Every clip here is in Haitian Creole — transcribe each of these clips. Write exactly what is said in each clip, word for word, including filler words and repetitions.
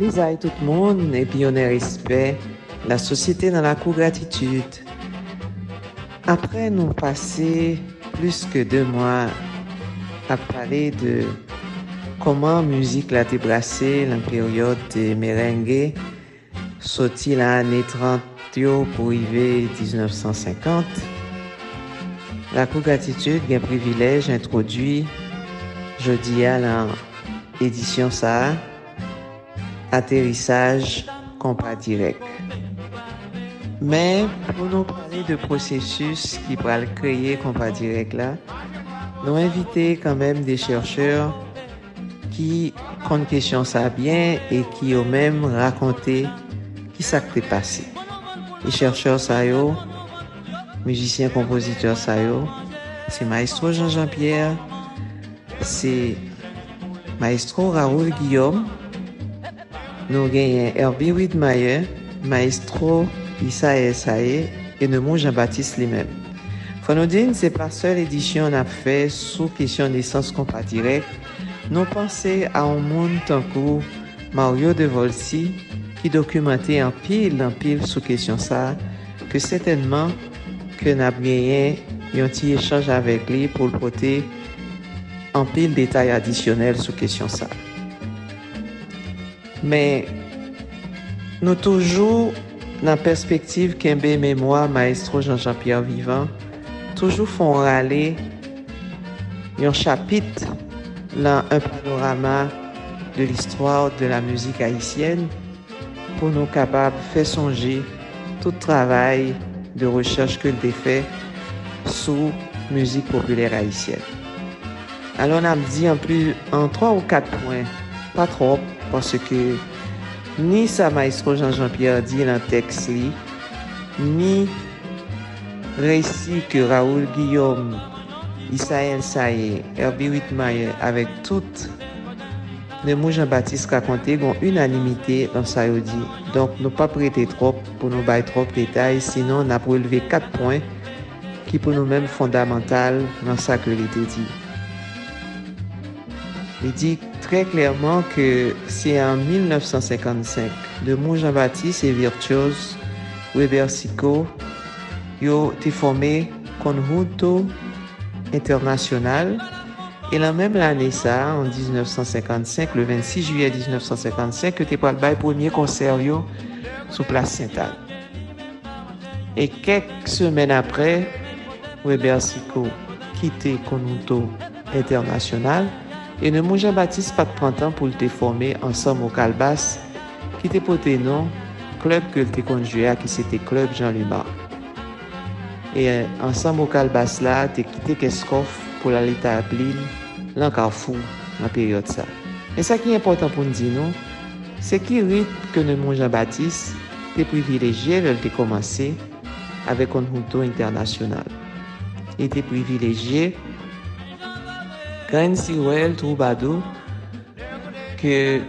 Lizay tout moun, epi onè respè, la sosyete nan lakou gratitid. Apre nou pase plis ke de mwa ap pale de kòman mizik la te brase lan peryòd de merenge, soti lan ane trant yo pou rive diznèf san senkant, Lakou Gratitid gen privilèj entwodui jodi a lan edisyon sa a, aterisaj Konpa Dirèk. Men, pou nou pale de pwosesis ki pral kreye Konpa Dirèk la, nou envite kanmenm de chèchè ki konn kesyon sa byen e ki yo menm rakonte ki sa k te pase. E chèchè sa yo, mizisyen konpozitè sa yo, se Maestro Jean Jean Pierre, se Maestro Raoul Guillaume, nou genyen Herbie Widmaier, Maestro Isaël Saye e Nemours Jean Baptiste li menm. Fò nou di n se pa sèl edisyon n ap fè sou kesyon nesans Konpa Dirèk, nou panse a yon moun tankou Mario Devolcy ki dokimante anpil, anpil sou kesyon sa a, ke sètènman ke n ap genyen yon ti echanj avèk li pou l pote anpil detay adisyonèl sou kesyon sa a. Men, nou toujou nan pèspektiv kenbe memwa Maestro Jean Jean Pierre vivan, toujou fè yon rale, yon chapit lan un panorama de l'histoire de la musique haïtienne, pou nou kapab fè sonje tout travay de rechèch ke l te fè sou mizik popilè ayisyèn. Alò, n ap di an pli, an twa ou kat pwen, pa twòp, paske ni sa Maestro Jean Jean Pierre di lan tèks li, ni resi ke Raoul Guillaume, Isaël Saye, Herbie Widmaier avèk tout Nemours Jean Baptiste rakonte, gon inanimite lan sa yo di. Donk, nou p ap rete twòp pou nou bay twòp detay, sinon n ap relve kat pwen ki pou nou menm fondamantal nan sa ke li te di. Li di trè klèman ke se an mil nèf san senkannsenk, Nemours Jean Baptiste e Virtuose Weber Sicot yo te fòme Conjunto Internacional, e lan menm lane sa a, an diznèf san senkannsenk, le vennsis jiyè diznèf san senkannsenk, yo te pral bay premye konsè yo sou plas Sentàn. E kèk semèn apre, Weber Sicot kite Conjunto Internacional, e Nemours Jean Baptiste pa t pran tan pou l te fòme Ansanm Wokal Bas, ki te pote non klèb ke l te konn jwe a, ki se te klèb Jean Lumac. E Ansanm Wokal Bas la te kite Kenskòf pou l al etabli l lan Kafou nan peryòd sa. Men sa ki enpòtan pou n di nou, se ki rit ke Nemours Jean Baptiste te privilejye lè l te kòmanse avèk Conjunto Internacional. Li te privilejye grenn siwèl twoubadou ke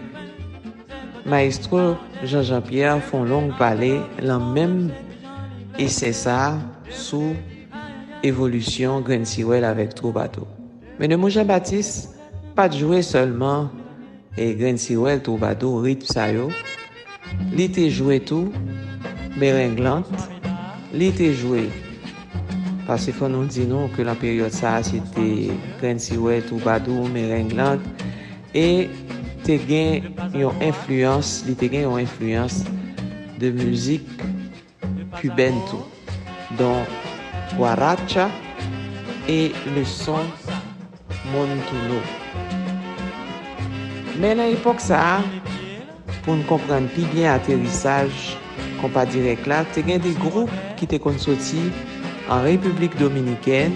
Maestro Jean Jean Pierre fè yon long pale lan menm esè sa a sou evolisyon grenn siwèl avèk twoubadou. Men Nemours Jean Baptiste pa t jwe sèlman e grenn siwèl, twoubadou, ritm sa yo. Li te jwe tou merenglant, li te jwe, paske fò nou di nou ke lan peryòd sa a, se te grenn siwèl, twoubadou, merenglant, e te gen yon enfliyans, li te gen yon enfliyans de mizik kibèn tou, dont guaracha e le son montuno. Men nan epòk sa a, pou n konprann pi byen aterisaj Konpa Dirèk la, te gen de gwoup ki te konn soti an Repiblik Dominikèn,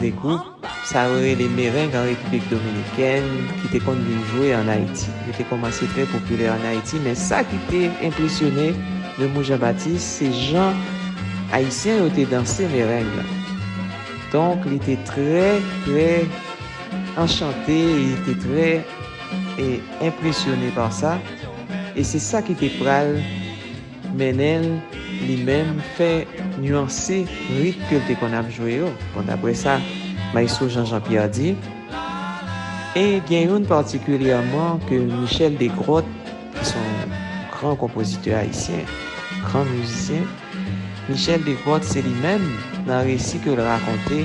de gwoup sa yo rele mereng an Repiblik Dominikèn, ki te konn vin jwe an Ayiti. Yo te kòmanse trè popilè an Ayiti, men sa ki te enpresyone Nemours Jean Baptiste, se jan Ayisyen yo te danse mereng lan. Donk, li te trè, trè anchante, li te trè, e, enpresyone pa sa. E se sa ki te pral mennen l li menm fè nyanse ritm ke l te konn ap jwe yo. Bon, daprè sa Maestro Jean Jean Pierre di. E gen youn patikilyèman ke Michel Desgrottes gran konpozitè ayisyen, gran mizisyen, Michel Desgrottes, se li menm, nan resi ke l rakonte,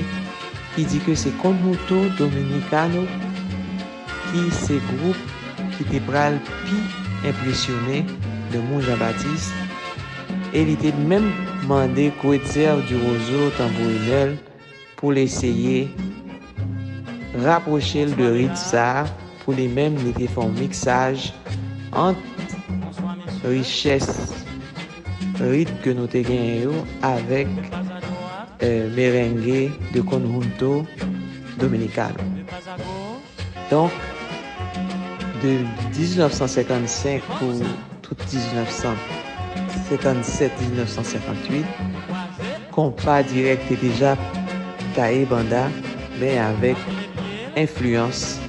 ki di ke se Conjunto Dominicano ki se gwoup ki te pral pi enpresyone Nemours Jean-Baptiste, e li te menm mande Coetzer du Roseau, tanbourinè l, pou l eseye rapwoche l de rit sa a, pou li menm li te fè yon miksaj ant richès rit ke nou te genyen yo avèk, euh, merengue de Conjunto Dominicano. Donk, de diznèf san senkannsenk pou tout diznèf san senkannsèt, diznèf san senkantuit, konpa dirèk te deja taye banda, men avèk enfliyans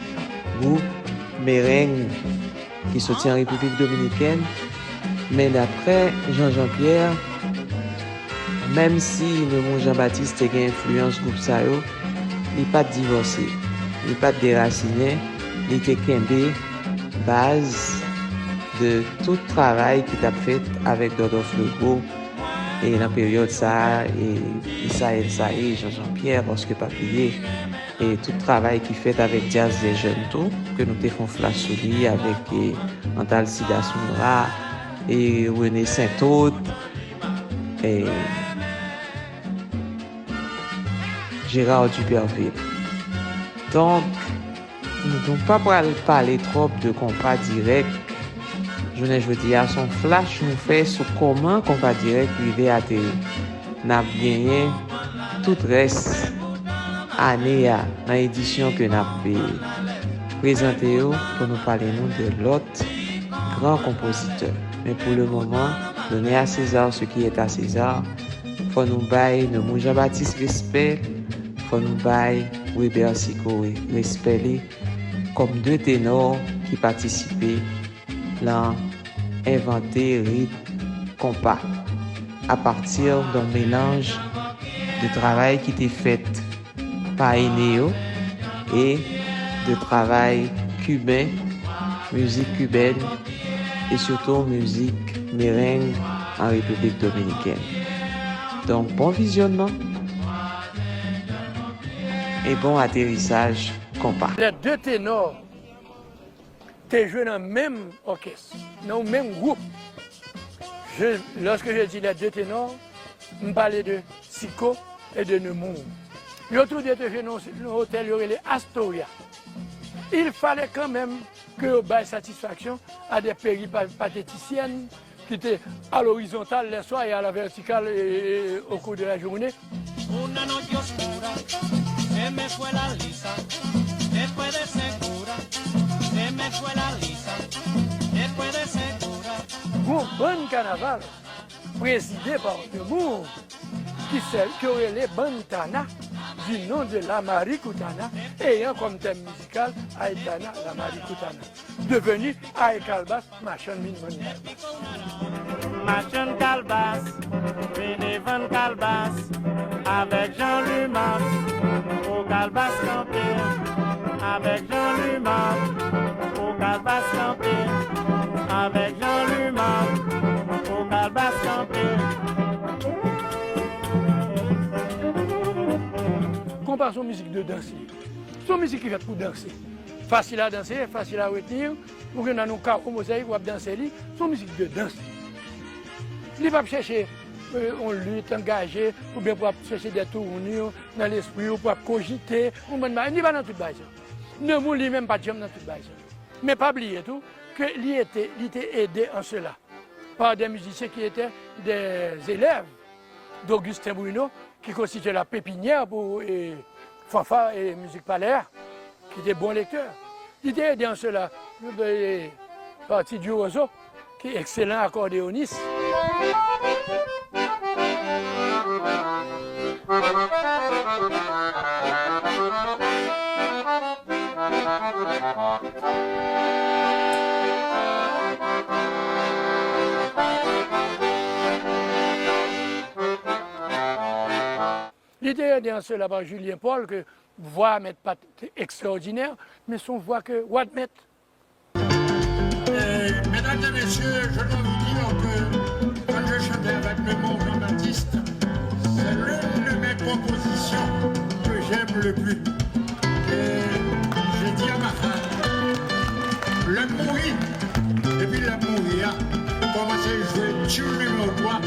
gwoup mereng ki soti an Repiblik Dominikèn, men daprè Jean Jean Pierre, menm si Nemours Jean-Baptiste te gen enfliyans gwoup sa yo, li pa t divòse, li pa t derasinen, li te kenbe baz de tout travay ki t ap fèt avèk Dòdòf Legwo, e nan peryòd sa a, e, Misaël Saé, Jean Jean Pierre, paske pa bliye, e tout travay ki fèt avèk Djaz dè Jèn tou, ke nou te fè yon flash sou li avèk, e, Antalcide Assoumra, e René Saint-Aud, e Gérard Duperville. Donk, nou pa pral pale twòp de konpa dirèk. Jounen jodi a, se yon flash nou fè sou kòman konpa dirèk rive ateri. N ap genyen tout rès ane a nan edisyon ke n ap, eh, prezante yo pou nou pale nou de lòt gran konpozitè. Men pou le moman, donner à César ce qui est à César. Fò nou bay Nemours Jean-Baptiste respè, fò nou bay Weber Sicot respè li kòm de tenò ki patisipe lan envante rit konpa apati d'un mélange de travay ki te fèt pa ene yo e de travay kiben, mizik kibèn e sitou mizik mereng an Repiblik Dominikèn. Donk, bon vizyònman e bon aterisaj konpa. Les deux ténors te jwe nan menm òkès, nan yon menm gwoup. Je, lorsque je dis les deux ténors, m pale de Sicot et de Nemours. Yo tou de te jwe nan yon otèl yo rele Astoria. Il fallait quand même que yo bay satisfaction à des péripatéticiennes qui étaient à l'horizontale les soirs et à la verticale, eh, eh, au cours de la journée. Una noche oscura, se me fue la lisa, después de segura, se me fue la lisa, después de segura. Gon bann kanaval, prezide pa Nemours, ki sèl, ke yo rele Bann Tana, du nom de la Marikutana, ayant comme thème musical Ay Tana, la Marikutana, devenu Ay Kalbas, machann min vann kalbas. Machann kalbas, vini vann kalbas, avèk Jean Lumas, pou kalbas kanpe, avèk Jean Lumas, pou kalbas kanpe, avèk Jean Lumas, pou kalbas kanpe. Konpa se yon mizik de dans li ye. Se yon mizik ki fèt pou danse. Fasil a danse, fasil a retenir. Ou gen nan yon kawo mozayik, w ap danse li. Se yon mizik de dans li. Li p ap chèche, euh, yon lit angaje, oubyen pou ap chèche de tournure nan lespri w, pou ap kojite, yon bann bagay. Li pa nan tout bagay sa. Nemours li menm pa t janm nan tout bagay sa. Men pa bliye tou ke li ete, li te ede an sela par des musiciens qui étaient des élèves d'Augustin Bruno, ki konstitye la pepinière pou, eh, fanfa e mizik palè a, ki te bon lektè. Li te ede an sela, eh, Parti du Roseau, ki ekselan akòdeyonis. Li te ede an sela pa Julien Paul, ke vwa a mèt pa t ekstraòdinè, men se yon vwa ke w admèt. Et, mesdames et messieurs, je dois vous dire Que quand je chantais avec Raymond Jean-Baptiste, c'est l'une de mes compositions que j'aime le plus. Et j'ai dit à ma femme, lè m mouri, epi lè m mouri a, kòmanse jwe tune numéro trois.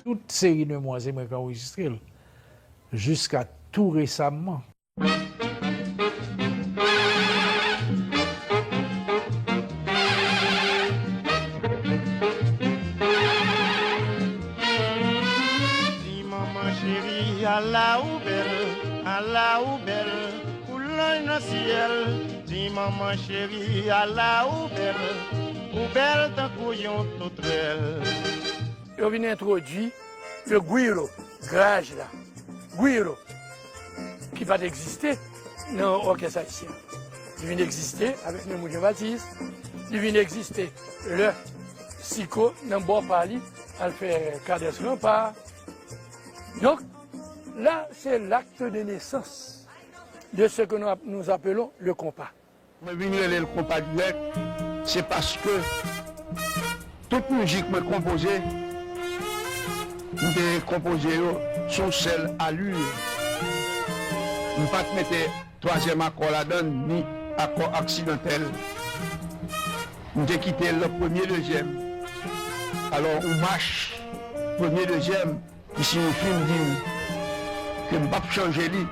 Tout seri Nemours se mwen ki anrejistre l, jiska tou resaman. Di manman cheri, ala ou bèl, ala ou bèl, kou lanj nan syèl. Di manman cheri, ala ou bèl, ou bèl tankou yon totrèl. Yo vin entwodui le guiro, graj la. Guiro, ki pa t egziste nan òkès ayisyen. Li vin egziste avèk Nemours Jean Baptiste. Li vin egziste lè Siko, nan bò pa li, al fè Kadans Ranpa. Donk, la, c'est l'acte de naissance de ce que nous, nous appelons le compas. Mwen vin rele l konpa dirèk, se paske tout mizik mwen konpoze, m te konpoze yo sou yon sèl alil. M pa t mete twazyèm akò ladan l, ni akò aksidantèl. M te kite l premye, dezyèm. Alò, yon mach, premye, dezyèm, ki siyifi m di m ke m p ap chanje li,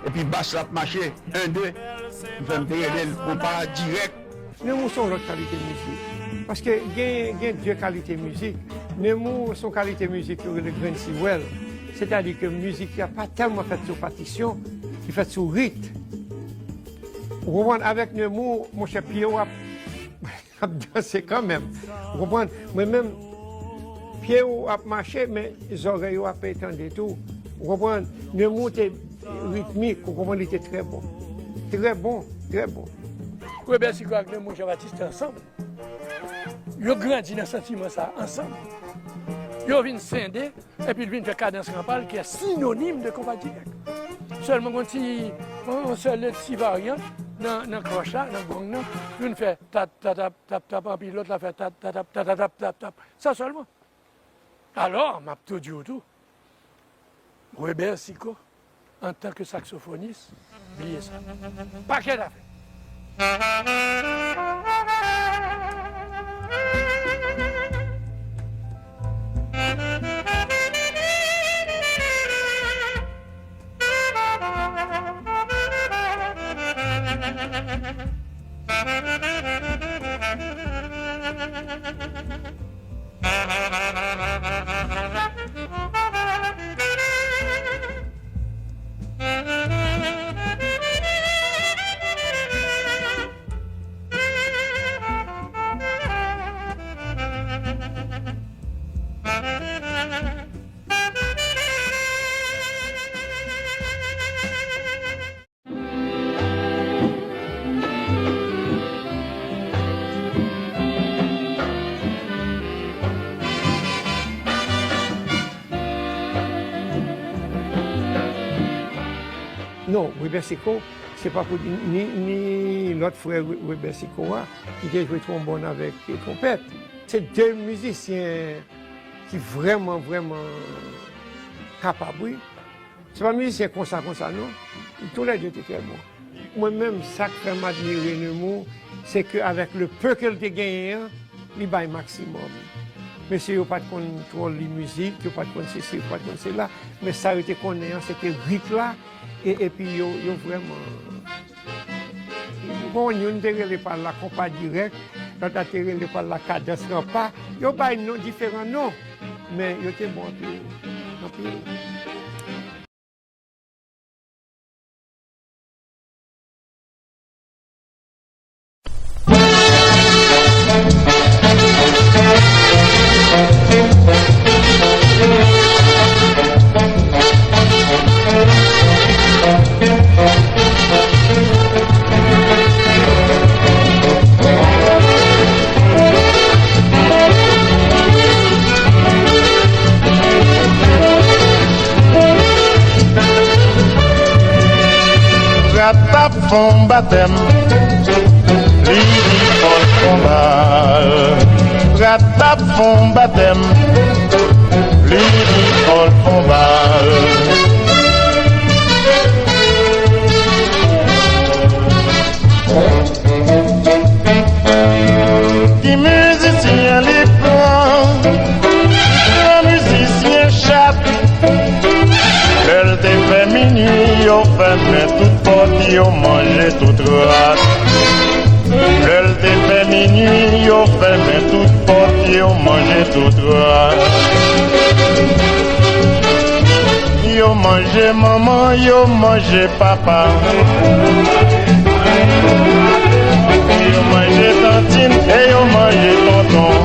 epi bas la ap mache, en, de, m fè m te rele l konpa dirèk. Nemours se yon lòt kalite mizik. Paske gen, gen de kalite mizik. Nemours se yon kalite mizik yo rele grenn siwèl. Sètadi ke mizik la pa tèlman fèt sou patisyon, li fèt sou rit. Ou konprann? Avèk Nemours, monchè, pye w ap ap danse kanmenm. Ou konprann? Mwen menm, pye w ap mache, men zòrèy ou ap tande tou. Ou konprann? Nemours te ritmik, ou konprann, li te trè bon. Trè bon, trè bon. Webè Siko ak Nemours Jean Baptiste te ansanm. Yo grandi nan santiman sa ansanm. Yo vin sende, epi l vin fè Kadans Ranpa l, ki est synonyme de konpa dirèk. Sèlman gon ti, yon, yon sèl ti varyant nan, nan klòch la, nan gong nan, youn fè tat, tatap, tap, tap, anpi lòt la fè tat, tatap, tatatap, tap, tap. Sa sèlman. Alò, m ap tou di w tou, Webè Siko, antanke saksofonis, bliye sa. Pakèt afè. Non, Webè Siko, se pa pou di, ni, ni lòt frè Webè Siko a, ki te jwe twonbòn avèk twonpèt. Se de mizisyen ki vrèman, vrèman kapab, wi. Se pa mizisyen konsa, konsa, non. Toulède te trè bon. Mwen menm, sa k fè m admire Nemours, se ke avèk le peu ke l te genyen an, li bay maksimòm. Mesye yo pa t konn twò li mizik, yo pa t konn sesi, yo pa t konn sela, men sa yo te konnen an, se te rit la, e, epi yo, yo vrèman Bon, youn te rele pa l la konpa dirèk, lòt la te rele pa l la kadans ranpa. Yo bay non, diferan non, men yo te bon anpil, anpil. Ratap fè on batèm, li di fò l fè on bal. Ratap fè on batèm, li di fò l fè on bal. Ki mizisyen li pran? Pran mizisyen chat. Lè l te fè minui, yo fèmen tout pòt, yo manje tout rat. Lè l te fè minui, yo fèmen tout pòt, yo manje tout rat. Yo manje manman, yo manje papa. Yo manje tantin e yo manje tonton.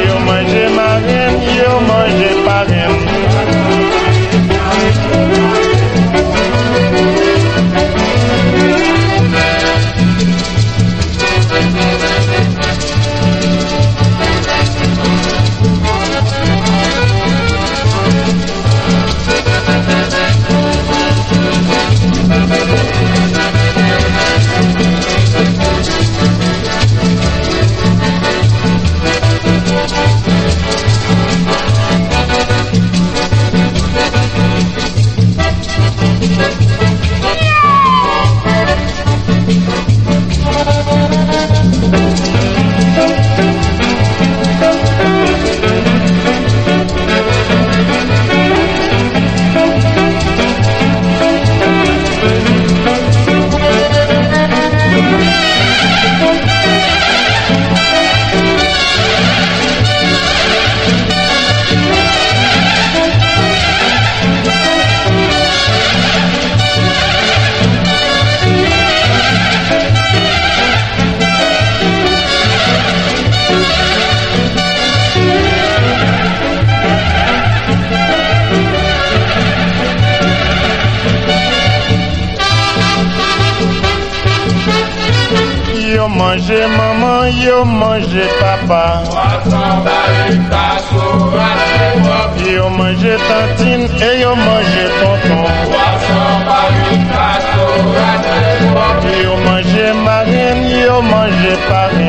Yo manje marenn, yo manje parenn. Yo manje manman, yo manje papa. Yo manje tantin e yo manje tonton. Yo manje marenn, yo manje parenn.